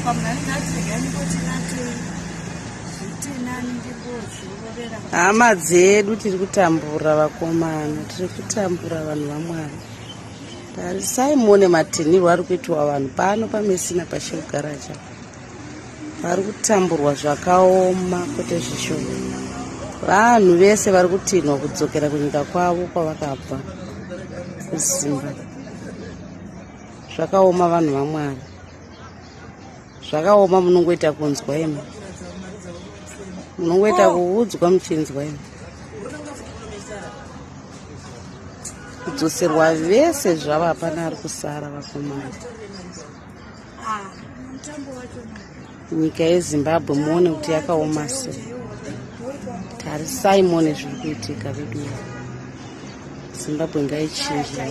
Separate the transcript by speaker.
Speaker 1: Apa munhu anenge ati regai ndingoti natei zviite nani ndingozvirovera.
Speaker 2: Hama dzedu tiri kutambura vakomana, tiri kutambura vanhu vaMwari. Tarisai muone matinhirwo ari kuitwa vanhu pano paMesina paShell Garage apa. Vari kutamburwa zvakaoma kwete zvishoma. Vanhu vese vari kutinhwa kudzokera kunyika kwavo kwavakabva kuZimbabwe. Zvakaoma vanhu vaMwari. Zvakaoma munongoita kunzwa imi. Munongoita kuudzwa muchinzwa imi. Kudzoserwa vese zvavo hapana ari kusara vakomana. Nyika yeZimbabwe muone kuti yakaoma sei. Tarisai muone zviri kuitika veduwe. Zimbabwe ngaichinje.